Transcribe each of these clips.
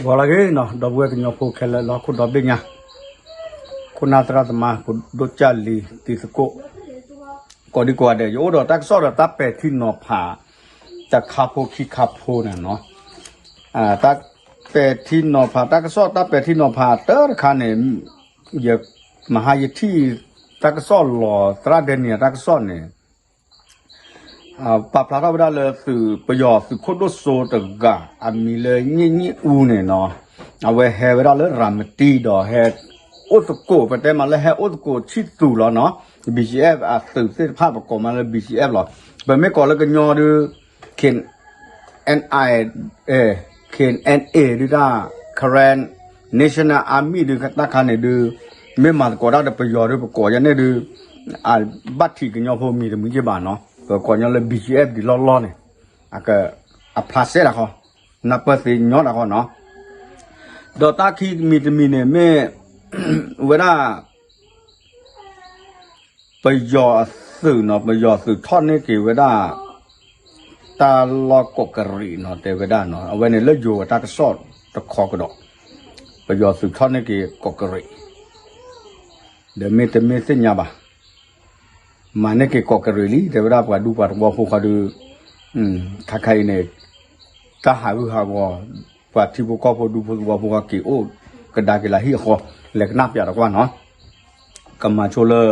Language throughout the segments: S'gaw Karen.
ဂီၤလၢအဂ့ၤနီၤ ဒီပုၢ်ဝဲၢ်ကညီဖိခဲလၢာ်လၢဟီၣ်ခိၣ်ဒီဘ့ၣ်ညါ, ခိၣ်နၢ်သရၣ်သမါ ဖိဒိၣ်ကၢ်လံၤ တံၤသကိး, ကိးဒံကိးဂၤဒဲး ယအိၣ်ဒီးတၢ်ကစီၣ်ဒီးတၢ်ပဲာ်ထံနီၤဖး တခါဖိခံခါဖိန့ၣ်နီၤ, တၢ်ပဲာ်ထံနီၤဖး တၢ်ကစီၣ်တၢ်ပဲာ်ထံနီၤဖးတၢတခါန့ၣ် ယ မဟါယထံၣ် တၢ်ကစီၣ်လီၤ သရၣ်ဒဲနံၤ တၢ်ကစီၣ်န့ၣ် ပာ်ဖျါထီၣ်ဝဲဒၣ်လၢသုး ပယီၤသုးခိၣ်ဒိၣ်စိတဂၤ အမံၤလၢညံၣ်ညံၣ်အူန့ၣ်နီၤ, အဝဲဟဲဝဲဒၣ်လၢရၤမတံဒီးဟဲအိၣ်သကိး ပတဲမးလၢဟဲအိၣ်သကိးဆံၣ်သူးလီၤနီၤ, B G F အသုးသ့ၣ်တဖၣ်ပကိးမးလၢ B G F လီၤ, ပမ့ၢ်ကိးလၢကညီဒုး K N I K N A ဒုးတၢ် Karen National Army ဒုးတၢ်ခါန့ၣ်ဒုး မ့ၢ်မၤသကိးတၢ်ဒီးပယီၤဒုး ပကိးယၤန့ၣ်ဒုး အဘၣ်ထံးကညီဖိမံၤတမံၤက့ဘၣ်နီၤ, ပကိးညီလၢ B G F ဒ်လီၢ်လီၢ်န့ၣ် အဖျါစဲတၢ်ဃီ, နၢ်ပၢၢ်သ့ညီတၢ်ဃီနီၤ, ဒီးတၢ်ခံမံၤတမံၤန့ၣ်မ့ၢ် ဝဲဒၣ် ပယီၤအသုးနီၤ ပယီၤသုးထီၣ်န့ၢ်က့ၤဝဲဒၣ် တၢ်လီၢ်ကီးကရံးနီၤ တဲဝဲဒၣ်နီၤ အဝဲန့ၣ်လၢယိၤဝဲတၢ်ကစီၣ်တခီကဒီး, ပယီၤသုးထီၣ်န့ၢ်က့ၤကီးကရံး ဒီးမ့ၢ်တမ့ၢ်သ့ၣ်ညါဘၣ်, မၤန့ၢ်က့ၤကီးကရံးလံ တဲဝဲဒၣ်ပှၤဒူပှၤသဝီဖိဃီဒုး, ခါခါအံၤန့ၣ် တၢ်ဟးဂူာ်ဟးဂီၤ ပှၤထံဖိကီၢ်ဖိဒူဖိသဝီဖိဃီက့ၤအိၣ်ကဒါက့ၤလၢဟံၣ်အဃီ လဲၤကနၣ်ပၠးတကွၢ်နီၤ, ကမၤဆိလၢ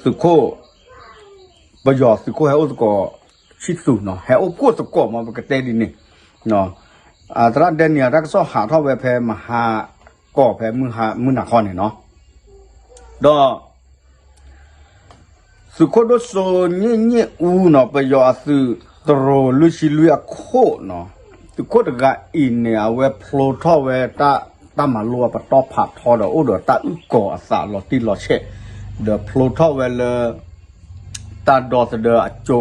သုးခိၣ် ပယီၤသုးခိၣ်ဟဲအိၣ်သကိး ဆံၣ်သူးနီၤ ဟဲအိၣ်ဖှိၣ်သကိးမး ပကတဲဒ်န့ၣ်, သရၣ်ဒဲနံၤအတၢ်ကစီၣ်ဟးထီၣ်ဝဲဖဲမဟါကီၢ်ဖဲမုၢ်နၤခီန့ၣ်နီၤ, ဒီး သုးခိၣ်ဒိၣ်စိညံၣ်ညံၣ်အူနီၤ ပယီၤအသုးတရိၤလွံၢ်ဆံလွံၢ်အခိၣ်နီၤ, သုးခိၣ်တဂၤအံၤန့ၣ် အဝဲဖျိထီၣ်ဝဲတၢ် တၢ်မၤလိအပတီၢ်ဖးထီဒီး အိၣ်ဒီးတၢ်အုၣ်ကီၤအသးလီၤတံၢ်လီၤဆဲး, ဒီးဖျိထီၣ်ဝဲလၢ တၢ်ဒီသဒၢအကၠိ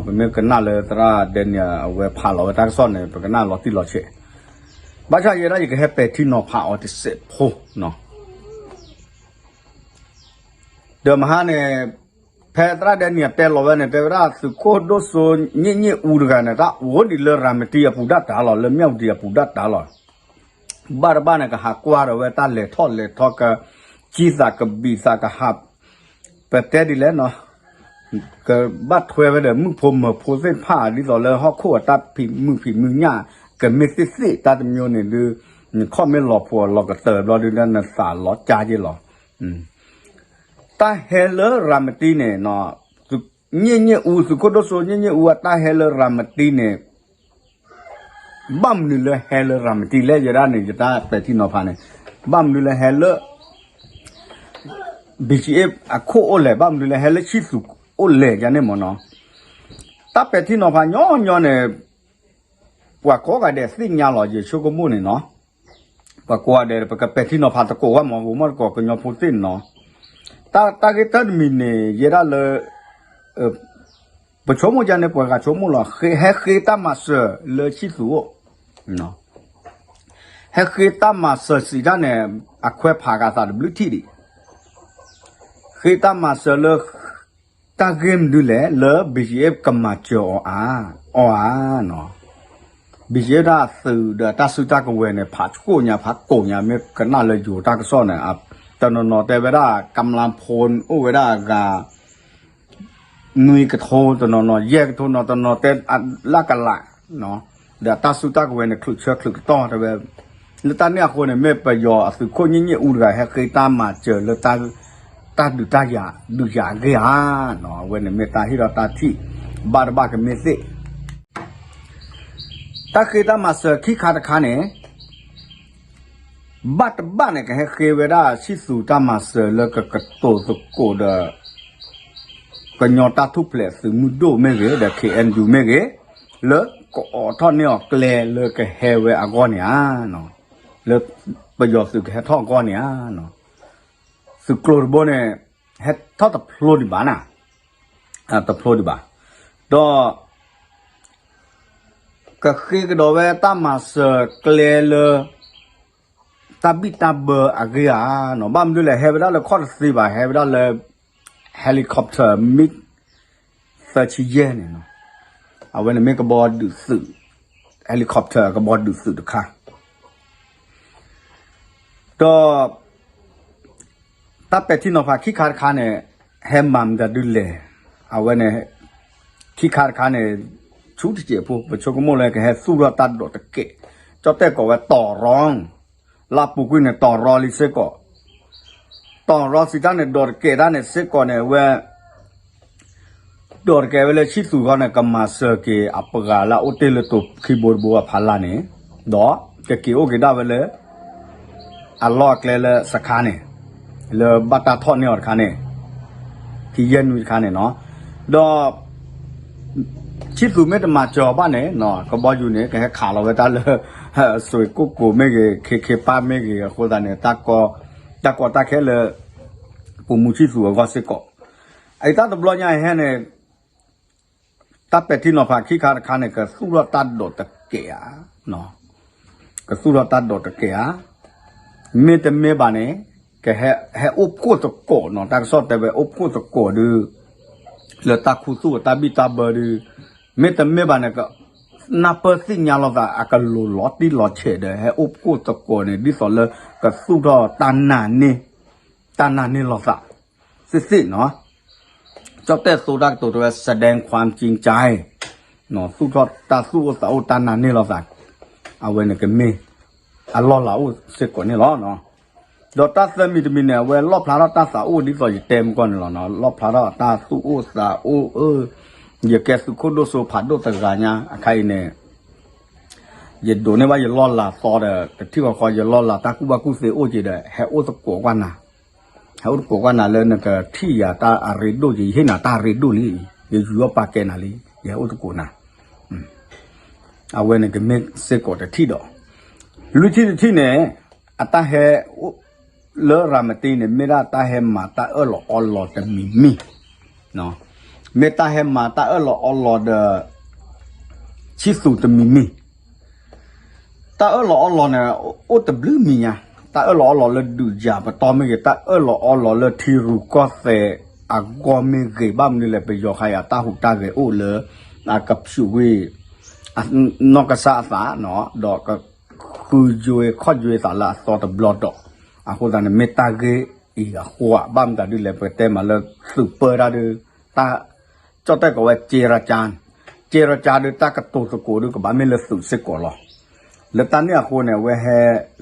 ပမ့ၢ်ကနၣ်လၢသရၣ်ဒဲနံၤ အဝဲဖးလီၤဝဲတၢ်ကစီၣ်န့ၣ် ပကနၣ်လီၤတံၢ်လီၤဆဲး, ဘၣ်ဆၣ်ယဲဒၣ်ယကဟဲပဲာ်ထံနီၤဖးအီၤတစဲးဖိနီၤ ဒီးမဟါန့ၣ် ဖဲသရၣ်ဒဲနံၤအတဲလီၤဝဲန့ၣ် တဲဝဲဒၣ်သုးခိၣ်ဒိၣ်စိညံၣ်ညံၣ်အူတဂၤန့ၣ် တၢ်အိၣ်ဒံးလၢရၤမတံအပူၤဒၣ်တၢ်လီၤ လၢမၠၣ်ဝတံၤအပူၤဒၣ်တၢ်လီၤ, ဘၣ်တဘၣ်န့ၣ် ကဟးကွၢ်ဒီးဝဲတၢ်လဲၤထီၣ်လဲၤထီ ကစံသးကဘံးသးကဟး ပတဲဒ်လဲၣ်နီၤ, ကဘၣ်ထွဲဝဲဒီးမုၣ်ဖိမၢၤဖိသ့ၣ်တဖၣ် ဒ်သိးလၢဟီၣ်ခိၣ်အတၢ်ဖံးမုၢ်ဖံးမုၢ်ညၣ် ကမ့ၢ်သ့ၣ်သ့ၣ်တၢ်တမျိုးန့ၣ်ဒုး နခီၣ်မ့ၢ်လီၤဖိးလီၤကတၢၢ်ဘျီဒုး နသးလီၤကၢ်က့လီၤ, တၢ်ဟဲလၢရၤမတံန့ၣ် ညံၣ်ညံၣ်အူ သုးခိၣ်ဒိၣ်စိညံၣ်ညံၣ်အူအတၢ်ဟဲလၢရၤမတံန့ၣ် ဘၣ်မနုၤလၢဟဲလၢရၤမတံလဲၣ် ယဲဒၣ်န့ၣ် ယတၢ်ပဲာ်ထံနီၤဖးန့ၣ် ဘၣ်မနုၤလၢဟဲလၢ ဘံၣ်ကၠံအ့ၣ် အခိၣ်အိၣ်လဲၣ် ဘၣ်မနုၤလၢဟဲလၢဆံၣ်သူးအိၣ်လဲၣ် ယၤန့ၣ်မ့ၢ်နီၤ, တၢ်ပဲာ်ထံနီၤဖးညီညီန့ၣ် ပှၤကိးဂၤဒဲးသ့ၣ်ညါလီၤ ယဆိကမိၣ်န့ၣ်နီၤ, ပှၤကိးဂၤဒဲး ပကပဲာ်ထံနီၤဖးသကိးဝဲမ့ၢ် ဂိၤမီၢ်သကိးကညီဖိသ့ၣ်နီၤ, တၢ်ဂ့ၢ်တၢ်တမံၤန့ၣ် ယဲဒၣ်လၢ ပဆိကမိၣ်ယၤန့ၣ် ပှၤဂၤဆိကမိၣ်လီၤ ဟဲဃ့တၢ်မၤစၢၤလၢဆံၣ်သူးအိၣ် ဟဲဃ့တၢ်မၤစၢၤစံးတၢ်န့ၣ် အခွဲးဖးက့ၤအသးတဘျုးထံၣ်ဒံး, ဃ့တၢ်မၤစၢၤလၢ တၢ်ဂ့ၢ်မနုၤလဲၣ် လၢ ဘံၣ်ကၠံအ့ၣ် ကမၤစၢၤအီၤဧါ, အီၤဧါနီၤ, ဘံၣ်ကၠံအ့ၣ် တၢ်သုးဒီးတၢ်စုတၢ်ကဝဲၤန့ၣ် ဖးဆှိၣ်ညါ ဖးကိာ်ညါ မ့ၢ်ကနၣ်လၢယိၤတၢ်ကစီၣ်န့ၣ် တနီၤနီၤတဲဝဲဒၣ် ကမျၢၢ်ဖိအိၣ်ဝဲဒၣ်အဂၤ နွံကထိ တနီၤနီၤ ယဲၢ်ကထိနီၤ တနီၤတဲလၢကလး ဒီးတၢ်စုတၢ်ကဝဲၤန့ၣ် ချုးဆၢချုးကတီၢ်တဲဝဲ, လၢတၢ်န့ၣ်အဃိန့ၣ် မ့ၢ်ပယီၤအသုးခိၣ်ညံၣ်ညံၣ်အူတဂၤ ဟဲဃ့တၢ်မၤစၢၤလၢ တၢ်ဒုးတၢ်ယၤ ဒုးယၤအဂ့ၢ်ဧါနီၤ, အဝဲန့ၣ်မ့ၢ်တၢ်ဟ့ၣ်ဒီးတၢ်ထံၣ် ဘၣ်တဘၣ်ကမ့ၢ်သ့ၣ် တၢ်ဃ့တၢ်မၤစၢၤခံခါတခါန့ၣ် ဘၣ်တဘၣ်န့ၣ် ကဟဲဃ့ဝဲဒၣ်ဆံၣ်သူးတၢ်မၤစၢၤလၢကကတိၤသကိးဒီး ကညီတၢ်ထူၣ်ဖျဲးသုးမုၢ်ဒိၣ်မ့ၢ်ဂ့ၤ ဒီး K N U မ့ၢ်ဂ့ၤ လၢကအိးထီၣ်န့ၢ်အီၤကျဲလၢကဟဲဝဲအဂီၢ်န့ၣ်ဧါ, လၢပယီၤသုးကဟဲထီၣ်အဂီၢ်န့ၣ်ဧါ, သုးကျိၤတဘိန့ၣ် ဟဲထီၣ်တဖျိဒံးဘၣ်နၤ, တဖျိဒံးဘၣ်, ဒီး ကဃ့ကဒီးဝဲတၢ်မၤစၢၤကျဲလၢ တၢ်ဘံၣ်တၢ်ဘၢအဂ့ၢ်ဧါနီၤ, ဘၣ်မနုၤလဲၣ် ဟဲဝဲဒၣ်လၢခီၣ်တသ့ဘၣ်, ဟဲဝဲဒၣ်လၢ helicopter MiG သၢဆံယဲၢ်န့ၣ်နီၤ, အဝဲန့ၣ်မ့ၢ်ကဘီဒုးသုး helicopter ကဘီဒုးသုးတခါ ဒီး တၢ်ပဲာ်ထံနီၤဖးခံခါတခါန့ၣ် ဟဲမၤမတၤဒုလဲၣ်, အဝဲန့ၣ် ခံခါတခါန့ၣ် ဆူတစဲးဖိ ပဆိကမိၣ်လၢကဟဲသူၣ်ထီၣ်တၢ်ဒိးတကဲး, ကၠီၣ်တဲၣ်ကိးဝဲတီၤရီ, လၢအပူၤကွံာ်န့ၣ် တီၤရီလံစ့ၢ်ကီး, တီၤရီစံးတၢ်န့ၣ် ဒိးတကဲးတၢ်န့ၣ်စ့ၢ်ကီးန့ၣ် အဝဲ ဒိးတကဲးဝဲလၢဆံၣ်သူးခီန့ၣ် ကမၤစၢၤက့ၤအပှၤလၢအအိၣ်တ့ၢ်လၢတိၤခံဘိတဘိအဖီလာ်န့ၣ်, ဒီးကက့ၤအိၣ်က့ၤဒၣ်ဝဲလၢ အလီၢ်အကျဲလၢစခါန့ၣ်, လၢဘၣ်တၢ်ထီၣ်န့ၢ်အီၤတခါန့ၣ်, ခံယဲၢ်နွံတခါန့ၣ်နီၤ, ဒီး ဆံၣ်သူးမ့ၢ်တမၤစၢၤအီၤဘၣ်န့ၣ်နီၤ ကဘီယူၤန့ၣ် ကဟဲခးလီၤဝဲတၢ်လၢ စွ့ၢ်ကိၣ်ကိၤမ့ၢ်ဂ့ၤ ခ့ခ့ပၢ်မ့ၢ်ဂ့ၤ အဃိသတးန့ၣ် တၢ်ကီတၢ်ခဲလၢ ပိာ်မုၣ်ဆံၣ်သူးအဂီၢ်စ့ၢ်ကီး, အအံၤတၢ်တဘျီညါအံၤဟဲန့ၣ် တၢ်ပဲာ်ထံနီၤဖးခံခါတခါန့ၣ် ကသူၣ်ထီၣ်တၢ်ဒိးတကဲးဧါ, ကသူၣ်ထီၣ်တၢ်ဒိးတကဲးဧါ, မ့တမ့ၢ်ဘၣ်န့ၣ် ကဟဲ ဟဲအိၣ်ဖှိၣ်သကိးနီၤ တၢ်ကစီၣ်တဲဝဲအိၣ်ဖှိၣ်သကိးဒုး လၢတၢ်ခူသူၣ်အတၢ်ဘံၣ်တၢ်ဘၢဒုး, မ့တမ့ၢ်ဘၣ်န့ၣ် နၢ်ပၢၢ်သ့ၣ်ညါလိာ်သး အကလိၤလီၤတံၢ်လီၤဆဲးဒီး ဟဲအိၣ်ဖှိၣ်သကိးန့ၣ် ဒ်သိးလၢကသူၣ်ထီၣ်တၢ်နာ်န့ၢ် တၢ်နာ်န့ၢ်လိာ်သး သ့ၣ်သ့ၣ်နီၤ, ကၠီၣ်တဲၣ်သိတၢ်ကတိၤတဲဝဲ แสดงความจริงใจ သူၣ်ထီၣ်တၢ်သူၣ်အိၣ်သးအိၣ်တၢ်နာ်န့ၢ်လိာ်သး, အဝဲန့ၣ်ကမ့ၢ် အလီၢ်လၤအိၣ်စ့ၢ်ကီးန့ၣ်လီၤ. ဒီးတၢ်သၢမံၤတမံၤန့ၣ် အဝဲလီၣ်ဖျါထီၣ်တၢ်သးအိၣ်ဒ်သိးယတဲမုၢ်ကီၢ်န့ၣ်လီၤ. လီၣ်ဖျါထီၣ်တၢ်သူၣ်အိၣ်သးအိၣ်အၢ, ယကဲသုးခိၣ်ဒိၣ်စိဖးဒိၣ်တဂၤညါအခါအံၤန့ၣ် ယဒိးန့ၢ်ဘၣ်ယလီၢ်လၤသီဒီး တထံၣ်ဃီဃီယလီၢ်လၤတၢ်ကူၣ်ဘၣ်ကူၣ်သ့အိၣ်က့ၤဒီး ဟဲအိၣ်သကိးကွၢ်နၤ, ဟဲအိၣ်သကိးကွၢ်နၤလၢနကထံၣ်ယၤတၢ်အရ့ဒိၣ်က့ၤ ယဟ့ၣ်နၤတၢ်အရ့ဒိၣ်လံ, ယယူးယီၣ်ပာ်ကဲနၤလံ, ယဟဲအိၣ်သကိးနၤ အဝဲန့ၣ်ကမ့ၢ်စ့ၢ်ကီးတထံၣ်ဒီး လွံၢ်ထံၣ်တထံၣ်န့ၣ် အတၢ်ဟဲ လၢရၤမတံန့ၣ် မ့ၢ်ဒၣ်တၢ်ဟဲမၤတၢ်အၢၣ်လီၤအီလီၤတမံၤမံၤ, မ့ၢ်တၢ်ဟဲမၤတၢ်အၢၣ်လီၤအီလီၤဒီး ဆံၣ်သူးတမံၤမံၤ တၢ်အၢၣ်လီၤအီလီၤန့ၣ် အိၣ်တဘျုးမံၤညါ, တၢ်အၢၣ်လီၤအီလီၤလၢဒုးယၤပတီၢ်မ့ၢ်ဂ့ၤ, တၢ်အၢၣ်လီၤအီလီၤလၢထံရူၢ်ကီၢ်သဲးအဂီၢ်မ့ၢ်ဂ့ၤ, ဘၣ်မနုၤလဲၣ် ပယီၤခါအံၤအတၢ်ဟူးတၢ်ဂဲၤအိၣ်လၢ အကဖျိးဝံၤ အနီၢ်ကစၢ်အသး ဒီးကဃုယွဲခီၣ်ယွဲသးလၢအသီတဘျီဒီး အဃိသတးန့ၣ် မ့ၢ်တၢ်ဂ့ၢ်အံၤအဃိ ဘၣ်မတၤဒုလဲၣ် ပကတဲမးလၢသုးပၢတၢ်ဒုး တၢ် ကၠီၣ်တဲၣ်ကိးဝဲ เจรจา เจรจาဒုးတၢ်ကတိၤသကိးဒုးကဘၣ်မ့ၢ်လၢသုးစ့ၢ်ကီးလီၤ. လၢတၢ်န့ၣ်အဃိန့ၣ် အဝဲဟဲ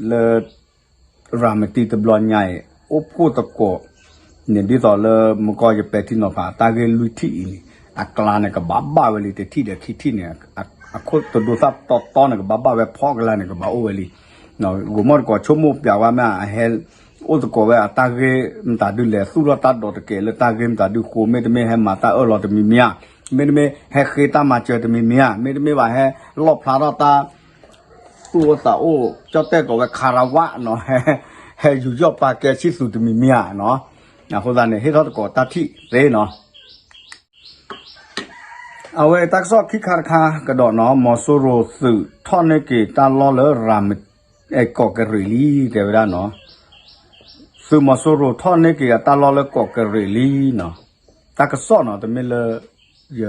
လၢ ရၤမတံတဘျီညါအံၤ အိၣ်ဖှိၣ်သကိးန့ၣ် ဒ်သိးလၢမုၢ်ကီၢ်ယပဲာ်ထံနီၤဖးတၢ်ဂ့ၢ်လွံၢ်ထံၣ်အံၤန့ၣ် အကျါန့ၣ် ကဘၣ်ဘၣ်ဝဲလံ တထံၣ်ဒီးခံထံၣ်န့ၣ် အခိၣ်တဒိသၣ်တီတီန့ၣ် ကဘၣ်ဘၣ်ဝဲဖီကလါန့ၣ် ကဘၣ်အိၣ်ဝဲလံ. ဂိၤမီၢ်တကိးဆိကမိၣ်ပျးဝဲမ့ၢ် အဟဲအိၣ်သကိးဝဲအတၢ်ဂ့ၢ်မတၤဒုလဲၣ် သူၣ်ထီၣ်တၢ်ဒိးတကဲးလၢတၢ်ဂ့ၢ်မတၤဒုဃိ မ့တမ့ၢ်ဟဲမၤတၢ်အၢၣ်လီၤတမံၤမံၤဧါ, မ့တမ့ၢ်ဟဲဃ့တၢ်မၤစၢၤတမံၤမံၤဧါ, မ့တမ့ၢ်ဘၣ်ဟဲလီၣ်ဖျါထီၣ်တၢ် သူၣ်အိၣ်သးအိၣ် ကၠီၣ်တဲၣ်ကိးဝဲ คารวะနီၤ ဟဲယူးယီၣ်ပာ်ကဲဆံၣ်သူးတမံၤမံၤဧါနီၤ. အဃိသတးန့ၣ် ဟ့ၣ်ထီၣ်သကိးတၢ်ထံၣ်သ့နီၤ. အဝဲတၢ်ကစီၣ်ခံခါတခါကဒီးနီၤ မီၤစိရိၤသုးထီၣ်န့ၢ်က့ၤတၢ်လီၢ်လၢရၤမ ကီးကရံးလံ တဲဝဲဒၣ်နီၤ. သုးမီၤစိရိၤထီၣ်န့ၢ်က့ၤအတၢ်လီၢ်လၢကီးကရံးလံနီၤ. တၢ်ကစီၣ်နီၤ တမ့ၢ်လၢ ယ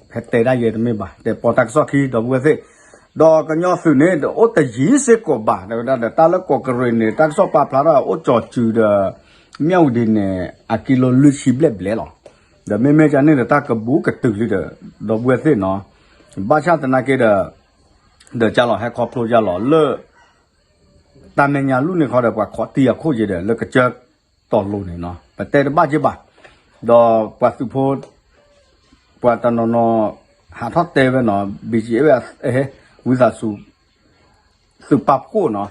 ဖဲတဲဒၣ်ယဲတမ့ၢ်ဘၣ် တဲပိာ်တၢ်ကစီၣ်ခံ ဒီပုၢ်ဝဲၢ်သ့ၣ်, ဒီးကညီသုးန့ၣ် တအိၣ်တယံၤစ့ၢ်ကီးဘၣ် တဲဝဲဒၣ်ဒီး တၢ်လၢကီးကရံးန့ၣ် တၢ်ကစီၣ်ပာ်ဖျါထီၣ်အိၣ်ကၠီၤစုၤဒီး မၠၣ်ဝတံၤန့ၣ် အကံလိလွံၢ်ဆံဘျဲၣ်ဘျဲၣ်လီၤ. ဒီးမ့မ့ၢ်ကန့ၣ်ဒီး တၢ်ကဘူးကတုၤလံဒီး ဒီပုၢ်ဝဲၢ်သ့ၣ်နီၤ. ဘၣ်ဆၣ်သနာ်က့ဒီး ဒီးကၢ်လီၤဟဲခီဖျိကၢ်လီၤလၢ တၢ်မဲာ်ညါလူၢ်န့ၣ်ခီဒီး ပှၤခိးတံၢ်အခိၣ်က့ၤဒီး လၢကစၢၢ်တီၤလိၤန့ၣ်နီၤ ပတဲတဘၣ်က့ၤဘၣ်. ဒီးပှၤသုးဖိ ပှၤတနီၤနီၤ ဟးထီၣ်တဲဝဲနီၤ ဘံၣ်က့ၤ ဝံသးစူၤ သုးပာ်ဖှိၣ်နီၤ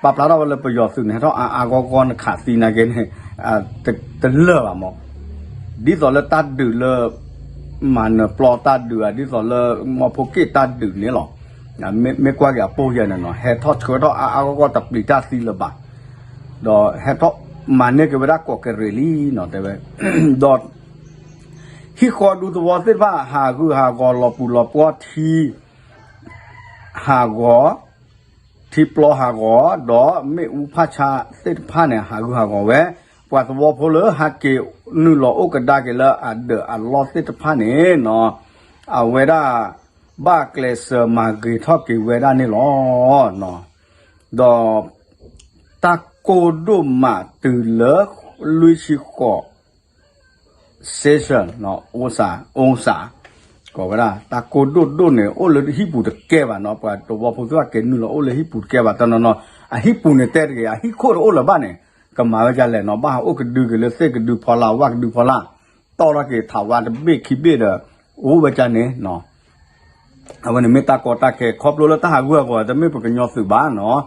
ပာ်ဖျါထီၣ်ဝဲလၢပယီၤသုးန့ၣ် ဟဲထီၣ်အါအါဂီၢ်ဂီၢ် နခးသံနာ်က့န့ၣ် တလၢာ်ဘၣ်မး ဒ်သိးလၢတၢ်ဒုးလၢ မၤနၢၤပျီတၢ်ဒုးဧါ ဒ်သိးလၢ မီဖိက့ၣ်တၢ်ဒုးန့ၣ်လီၤ. မ့ၢ်ကွၢ်က့ၤအပိၢ်ယဲၢ်န့ၣ်နီၤ ဟဲထီၣ်ဆှၢထီၣ်အါအါဂီၢ်ဂီၢ် တပျံၤတၢ်သံလၢၤဘၣ်. ဒီးဟဲထီၣ်မၤန့ၢ်က့ၤဝဲဒၣ်ကီးကရံးလံနီၤ တဲဝဲ ဒီး ဟံၣ်ဃီဒူသဝီသ့ၣ်တဖၣ် ဟးဂူာ်ဟးဂီၤ လီၤပူၤလီၤပှီၢ် ထံ ဟးဂီၤ ထံပျီဟးဂီၤ ဒီးမ့ၣ်အူဖၣ်ဆါသ့ၣ်တဖၣ်န့ၣ် ဟးဂူာ်ဟးဂီၤဝဲ ပှၤသဝီဖိလၢဟးက့ၤနုာ်လီၤအိၣ်ကဒါက့ၤလၢအဒၢးအလီၢ်သ့ၣ်တဖၣ်န့ၣ်နီၤ အဝဲဒၣ် ဘၣ်ကျဲးစၢးမၤဂ့ၤထီၣ်က့ၤဝဲဒၣ်န့ၣ်လီၤ. ဒီး တၢ် ကိၢ်ဒိၣ်မးတုၤလၢ လွံၢ်ဆံဃိး Celsius အူစၣ်, အူစၣ်, ကိးဝဲဒၣ် တၢ်ကိၢ်ဒိၣ်ဒိၣ်န့ၣ် အိၣ်လၢဟံၣ်ပူၤတကဲဘၣ်နီၤ, ပှၤသဝီဖိသ့ၣ်တဖၣ်က့ၤနုာ်လီၤအိၣ်လၢဟံၣ်ပူၤတကဲဘၣ် တနီၤနီၤ, အဟံၣ်ပူၤန့ၣ်တဲတဂ့ၤ အဟံၣ်ခိၣ်တအိၣ်လၢၤဘၣ်န့ၣ် ကမၤဝဲဒ်လဲၣ်နီၤ, ဘၣ်ဟးအိၣ်ကဒုက့ၤလၢသ့ၣ်ကဒုဖီလာ် ဝၣ်ကဒုဖီလာ်, တီၢ်ထီၣ်က့ၤထးဝါတဘ့ၣ်ခံဘ့ၣ်ဒီး အိၣ်ဝဲဒ်န့ၣ်နီၤ အဝဲန့ၣ်မ့ၢ်တၢ်ကီတၢ်ခဲ ခီဖျိလၢတၢ်ဟးဂူာ်ဟးဂီၤ တမ့ၢ်ပကညီသုးဘၣ်နီၤ,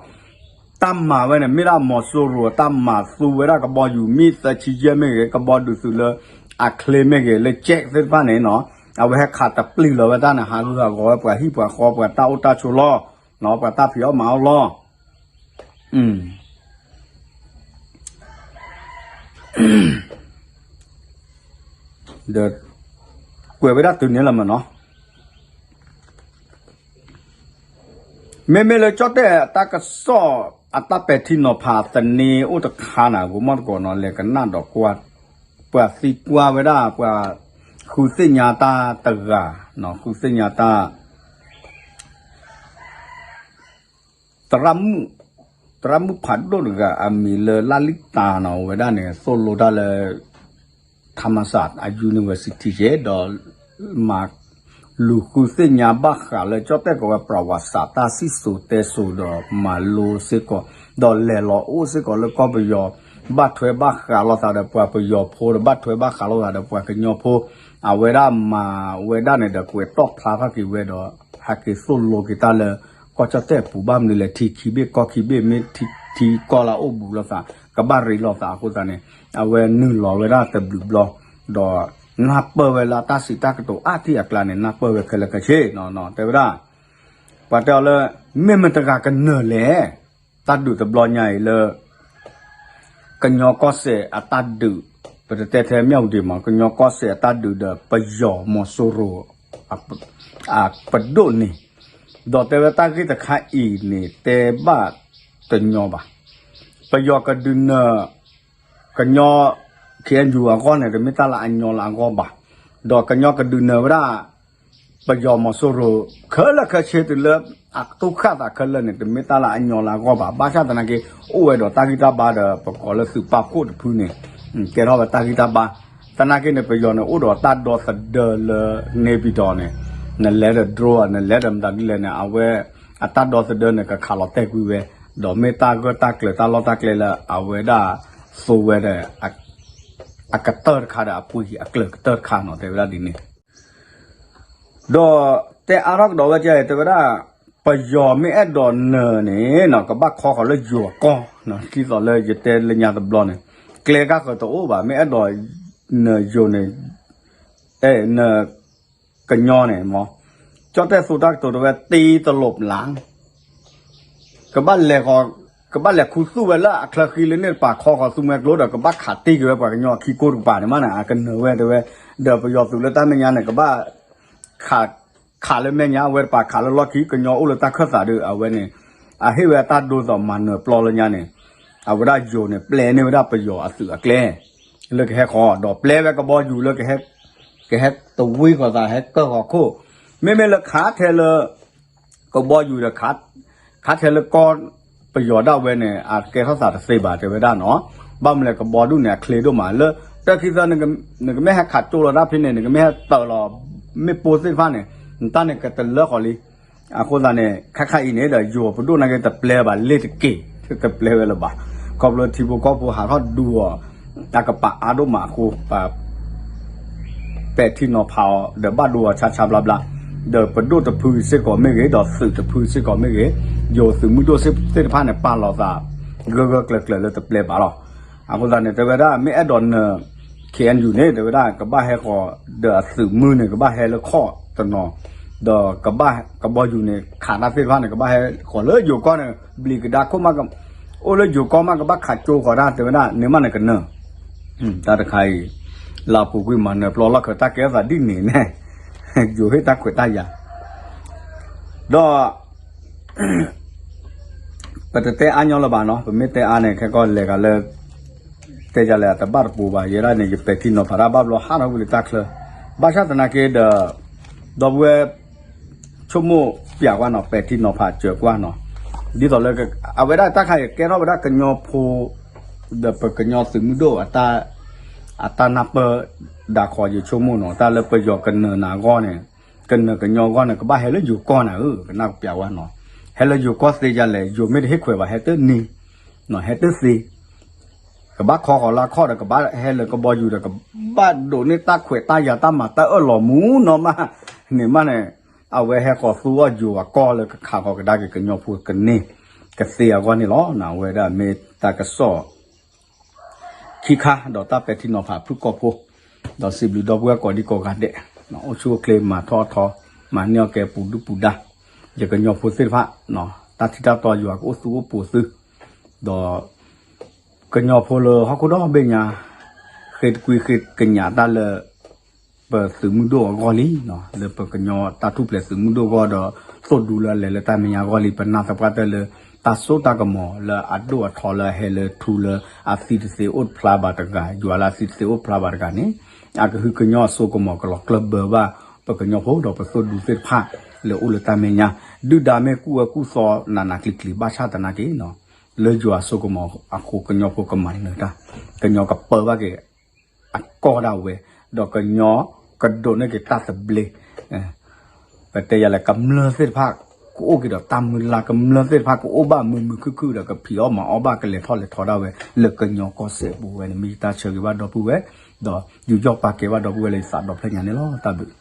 တၢ်မၤဝဲန့ၣ် မ့ၢ်ဒၣ်မီၤစိရိၤ တၢ်မၤသူဝဲဒၣ်ကဘီယူၤ မ့ၢ်သၢဆံယဲၢ်မ့ၢ်ဂ့ၤ ကဘီဒုးသုးလၢ အချ့မ့ၢ်ဂ့ၤ လၢ jet သ့ၣ်တဖၣ်န့ၣ်နီၤ, အဝဲဟဲခးတပျုာ်လီၤဝဲတၢ်န့ၣ် ဟးဂူာ်ဟးဂီၤဝဲ ပှၤဟံၣ်ပှၤဃီ ပှၤတၢ်အိၣ်တၢ်ဆိးလီၤ, ပှၤတၢ်ဖံးအီၣ်မၤအီၣ်လီၤ ဒီး ကွဲးဝဲဒၣ်တုၤန့ၣ်လီၤမးနီၤ, မ့မ့ၢ်လၢကၠီၣ်တဲၣ်အတၢ်ကစီၣ် အတၢ်ပဲာ်ထံနီၤဖးသန့အိၣ်တခါန့ၣ် ဂိၤမီၣ်တကိးနီၤ လဲၤကနၣ်ဒီးကွၢ်, ပှၤသံကွၢ်ဝဲဒၣ် ပှၤဃုသ့ၣ်ညါတၢ်တဂၤ, ဃုသ့ၣ်ညါတၢ် သရၣ်မုၣ်ဖးဒိၣ်တဂၤ အမံၤလၢလၢ်လံၣ်တၤနီၤ အဝဲဒၣ်န့ၣ် သိၣ်လိတၢ်လၢ ထမစး အ university ယဲ ဒီး မၤလူၤဃုသ့ၣ်ညါဘၣ်ဃးလၢကၠီၣ်တဲၣ်ကိးဝဲ ပြဝးစး တၢ်စံၣ်စိၤတဲစိၤဒီးမၤလိစ့ၢ်ကီး, ဒီးလဲၤလီၤအိၣ်စ့ၢ်ကီးလၢကီၢ်ပယီၤ, ဘၣ်ထွဲဘၣ်ဃးလိာ်သးဒီးပှၤပယီၤဖိဒီး ဘၣ်ထွဲဘၣ်ဃးလိာ်သးဒီးပှၤကညီဖိ, အဝဲဒၣ်မၤဝဲဒၣ်န့ၣ်ဒီး ကွဲးတီၣ်ဖျါထီၣ်က့ၤဝဲဒီး ဟဲက့ၤသိၣ်လိက့ၤတၢ်လၢ ကီၢ်ကၠီၣ်တဲၣ်ပူၤ ဘၣ်မနုၤလဲၣ် ထံခံဘ့ၣ်ကီၢ်ခံဘ့ၣ် မ့ၢ်ထံကီၢ်လၢအအိၣ်ဘူးလိာ်သး ကဘၣ်ရ့လိာ်သးအဃိသတးန့ၣ် အဝဲနုာ်လီၤဝဲဒၣ်တဘျုးဘျီ, ဒီးနၢ်ပၢၢ်ဝဲလၢအတၢ်စံးတၢ်ကတိၤအါထံၣ်အကျါန့ၣ် နၢ်ပၢၢ်ဝဲခဲလၢာ်ခဲဆ့နီၤ, တဲဝဲဒၣ် ပှၤတဲအီၤလၢ မ့ၢ်မတၤတဂၤကနၢၤလဲၣ်, တၢ်ဒုးတဘျီညါအံၤလၢ ကညီကီၢ်စဲၣ်အတၢ်ဒုး, ပတတဲထဲမၠၣ်ဝတံၤမး ကညီကီၢ်စဲၣ်အတၢ်ဒုးဒီးပယီၤမီၤစိရိၤ ပဒိၣ်န့ၣ်, ဒီးတဲဝဲတၢ်ဂ့ၢ်တခါအံၤန့ၣ် တဲဘၣ်တညီဘၣ်. ပယီၤကဒုးနၢၤ ကညီ KNU အဂီၢ်န့ၣ် တမ့ၢ်တၢ်လၢအညီလၢအဂီၢ်ဘၣ်. ဒီးကညီကဒုးနၢၤဝဲဒၣ် ပယီၤမီၤစိရိၤ ခဲလၢာ်ခဲဆ့တုၤလၢအတူၢ်ဃၣ်သးခဲလၢာ်န့ၣ် တမ့ၢ်တၢ်လၢအညီလၢအဂီၢ်ဘၣ်. ဘၣ်ဆၣ်သနာ်က့ အိၣ်ဝဲဒီးတၢ်ဂံၢ်တၢ်ဘါဒီး ပကိးလၢသုးပာ်ဖှိၣ်တဖုန့ၣ် ကဲထီၣ်ဝဲတၢ်ဂံၢ်တၢ်ဘါ. သနာ်က့န့ၣ် ပယီၤန့ၣ် အိၣ်ဒီးတၢ်ဒီသဒၢလၢ နေပြည်တော် န့ၣ် နလဲၤဒီး drone နလဲၤဒီးမတၤဒ်လဲၣ်န့ၣ် အဝဲအတၢ်ဒီသဒၢန့ၣ် ကခးလီၤတဲာ်ကွံာ်ဝဲ, ဒီးမ့ၢ်တၢ်ဂၢၢ်တၢ်ကျၢၤတၢ်လီၢ်တၢ်ကျဲလၢအဝဲဒၣ်သိဝဲဒီး အကတၢၢ်တခါဒီးအပှ့ၤအကျၢၤကတၢၢ်တခါနီၤ တဲဝဲဒၣ်ဒ်န့ၣ် ဒီးတဲအါထီၣ်ကဒီးဝဲကဲ တဲဝဲဒၣ် ပယီၤမ့ၢ်အဲၣ်ဒိးနၢၤန့ၣ်နီၤ ကဘၣ်ခီဃီၤလၢယိၤအကီၢ်, ဒ်သိးလၢယတဲလၢညါတဘျီန့ၣ် ကျဲကၢ်ဃၢၤတအိၣ်ဘၣ်, မ့ၢ်အဲၣ်ဒိးနၢၤယိၤန့ၣ် အဲၣ်နၢၤကညီန့ၣ်မး, ကၠီၣ်တဲၣ်သိတၢ်ကတိၤတဲဝဲ တံတလိးပျၢ် ကဘၣ်လဲၤဃီၤ, ကဘၣ်လဲၤခူသူၣ်ဝဲလၢအချၢဃံလၢန့ၣ်တပၤ ခီဃီၤသူမှဲကျိဒီး ကဘၣ်ခးတံၢ်က့ၤဝဲပှၤကညီအခံကိၢ်တကပၤန့ၣ်မးန့ၣ် အကနၢၤဝဲတဲဝဲ, ဒီးပယီၤသုးလၢတၢ်မဲာ်ညါန့ၣ် ကဘၣ်ခး, ခးလၢမဲာ်ညါ အဝဲတပၤခးလၢလီၢ်ခံ ကညီအိၣ်လၢတၢ်ခၢၣ်သးဒီး အဝဲန့ၣ် အဟ့ၣ်ဝဲအတၢ်ဒိသိးမၤနၢၤပျီလၢညါန့ၣ် အဝဲဒၣ်ယိၤန့ၣ် ပျဲန့ၢ်ဝဲဒၣ်ပယီၤအသုးအကျဲ လၢကဟဲဃီၤ ဒီးပျဲဝဲကဘီယူၤလၢ ကဟဲတဝံဃီၤသး ဟဲကၢၢ်ဃီၤခိၣ်, မ့မ့ၢ်လၢခးထဲလၢ ကဘီယူၤဒီး ခးထဲလၢကီၢ်ပယီၤဒၣ်ဝဲန့ၣ် အကဲထီၣ်သးတသ့ဘၣ် တဲဝဲဒၣ်နီၤ, ဘၣ်မနုၤလဲၣ် ကဘီဒူၣ်န့ၣ် အချ့ဒိၣ်မး လၢတၢ်ခံသၢ နကမ့ၢ်ဟဲခးကၠိလီၤတၢ်ဖဲန့ၣ် နကမ့ၢ်ဟဲတၢၤလီၤ မ့ၣ်ပိၢ်သ့ၣ်တဖၣ်န့ၣ် နတၢ်န့ၣ်ကတလၢဃီၤလံ အဃိသတးန့ၣ် ခါခါအံၤန့ၣ်ဒီး ယိၤပဒိၣ်နာ်က့ တပျဲဘၣ်လ့ၣ်တက့ၢ်, တပျဲဝဲလၢၤဘၣ်, ခီဖျိထံဖိကီၢ်ဖိဟးထီၣ်ဒူအီၤ အကပာ်အါဒိၣ်မးအဃိ ပ ပဲာ်ထံနီၤဖးအီၤ ဒီးဘၣ်ဒိအီၤဆါဆါဘျါဘျါ, ဒီးပဒိၣ်တဖုစ့ၢ်ကီးမ့ၢ်ဂ့ၤ ဒီးသုးတဖုစ့ၢ်ကီးမ့ၢ်ဂ့ၤ, ယိၤသုးမုၢ်ဒိၣ်သ့ၣ်တဖၣ်န့ၣ် ပာ်လီၤသး ဂၢၢ်ဂၢၢ်ကျၢၤကျၢၤလၢတပျဲဘၣ်လီၤ. အဃိသတးန့ၣ် တဲဝဲဒၣ် မ့ၢ်အဲၣ်ဒိးနၢၤ KNU န့ၣ် တဲဝဲဒၣ် ကဘၣ်ဟဲဃီၤ ဒီးအသုးမုၢ်န့ၣ် ကဘၣ်ဟဲလၢခီၣ်တနီၤ, ဒီးကဘၣ်ကဘီယူၤန့ၣ် ခးတၢ်သ့ၣ်တဖၣ်န့ၣ် ကဘၣ်ဟဲဃီၤလၢယိၤကီၢ်န့ၣ် ဘျံးကဒါခိၣ်မး အိၣ်လၢယိၤကီၢ်မး ကဘၣ်ခးကၠိဃီၤတၢ် တဲဝဲဒၣ် န့ၣ်မးန့ၣ်ကနၢၤ, တၢ်တခါအံၤ လၢအပူၤကွံာ်မၤနၢၤပျီလီၢ်ခၢၣ် တၢ်ကဲထီၣ်သးဒ်န့ၣ်န့ၣ် ယိၤဟ့ၣ်တၢ်ခွဲးတၢ်ယာ် ဒီး ပတတဲအါညီလၢၤဘၣ်နီၤ, ပမ့ၢ်တဲအါန့ၣ် ခဲကီၢ်လဲၤဂၤလၢ တဲယၤလဲၣ် အတဘၣ်တပူၤဘၣ်, ယဲဒၣ်န့ၣ် ယပဲာ်ထံနီၤဖးတၢ်ဘၣ်ဘျီ ဟးထီၣ်ဝံၤလၢတၢ်ချၢ, ဘၣ်ဆၣ်သနာ်က့ဒီး ဒီပုၢ်ဝဲၢ် ဆိကမိၣ်ပျးကွၢ်နီၤ, ပဲာ်ထံနီၤဖးစၢၤကွၢ်နီၤ, ဒ်သိးလၢ အဝဲဒၣ်တၢ်ခါအံၤကဲထီၣ်ဝဲဒၣ်ကညီဖိ ဒီးပကညီသုးမုၢ်ဒိၣ် အတၢ်နၢ်ပၢၢ်ဒၣ်ဃီ ယဆိကမိၣ်နီၤ တၢ်လၢပယီၤကနၢၤနၤအဂီၢ်န့ၣ် ကနၢၤကညီအဂီၢ်န့ၣ် ကဘၣ်ဟဲလၢယိၤကီၢ်နၤဧၢ ကနၣ်ကပျးဝဲနီၤ ဟဲလၢယိၤကီၢ်သ့ယၤလဲၣ် ယိၤမ့ၢ်တဟ့ၣ်ခွဲးဘၣ် ဟဲတန့ၢ် ဟဲတသ့ ကဘၣ်ခီဃီၤလၢခီၣ်ဒီး ကဘၣ်ဟဲလၢကဘီယူၤဒီး ကဘၣ်ဒိးန့ၢ်တၢ်ခွဲးတၢ်ယာ်တၢ်မၤတၢ်အၢၣ်လီၤမူနီၤမး န့ၣ်မးန့ၣ် အဝဲဟဲဃီၤသူအီၣ်ယိၤအကီၢ်လၢကခးဃီၤကဒါက့ၤကညီဖိကန့ၢ် ကသ့အဂီၢ်န့ၣ်လီၤ. အဝဲဒၣ်မ့ၢ်တၢ်ကစီၣ် ခံခါ ဒီးတၢ်ပဲာ်ထံနီၤဖးဖုၣ်ကိာ်ဖိ ဒီးစံးဘျုးဒီပုၢ်ဝဲၢ်ကိးဒံကိးဂၤဒဲး အိၣ်ဆူၣ်အိၣ်ချ့မၤထီၣ်အထီ မၤန့ၢ်အီၣ်ကဲပူၤဒုၣ်ပူၤဒါ ယကညီဖိသ့ၣ်တဖၣ် တၢ်ထံၣ်တၢ်တီယွၤကအိၣ်သူအိၣ်ပူၤသု ဒီး ကညီဖိလၢဟီၣ်ခိၣ်ဒီဘ့ၣ်ညါ ဃ့တကွံဃ့ကညးတၢ်လၢ ပသုးမုၢ်ဒိၣ်အဂီၢ်လံ, လၢပကညီတၢ်ထူၣ်ဖျဲးသုးမုၢ်ဒိၣ်အဂီၢ်ဒီး သိၣ်ဒူလၢအလဲၤလၢတၢ်မဲာ်ညါအဂီၢ်လံ, ပနာ်သပှၢ်တၢၢ်လၢ တၢ်စိတၢ်ကမီၤလၢအဒိၣ်အထီလၢအဟဲလၢထူလၢအသံတသ့အိၣ်ဖျါဘၣ်တဂၤ, ယွၤလၢအသံတသ့အိၣ်ဖျါဘၣ်တဂၤန့ၣ် အကဟုကညီအစိကမီၤကလီၤကျၢၢ်ဘၢဘၣ် ပကညီဖိဒီးပသိၣ်ဒူသ့ၣ်တဖၣ် လၢအိၣ်လၢတၢ်မဲာ်ညါ, ဒုၣ်ဒါမ့ၢ်ကူၣ်ဝဲကူၣ်သီနးနးကျံၤကျံၤ ဘၣ်ဆၣ်သနာ်က့ လၢယွၤအစိကမီၤအဃိ ကညီဖိကမၤနၢၤတၢ်, ကညီကပၢဘၣ်က့ၤ အကီၢ်ဒၣ်ဝဲ, ဒီးကညီကဒိးန့ၢ်က့ၤတၢ်သဘျ့, ပတဲယၤလဲၣ် ကမျၢၢ်သ့ၣ်တဖၣ် ကအိၣ်က့ၤဒီးတၢ်မုၢ်လၢ်, ကမျၢၢ်သ့ၣ်တဖၣ်ကအိၣ်ဘၣ်မုာ်မုာ်ခုၣ်ခုၣ်ဒီး ကဖံးအီၣ်မၤအီၣ်ဘၣ် ကလဲၤထီၣ်လဲၤထီဒၣ်ဝဲ လၢကညီကီၢ်စဲးပူၤဝဲန့ၣ် မ့ၢ်ယတၢ်ဆၢဂ့ၤဘၣ်ဒီပုၢ်ဝဲၢ်, ဒီးယူးယီၣ်ပာ်ကဲဘၣ်ဒီပုၢ်ဝဲၢ်လၢယသးဒီဖျၢၣ်ညါန့ၣ်လီၤ. တၢ်ဘျုး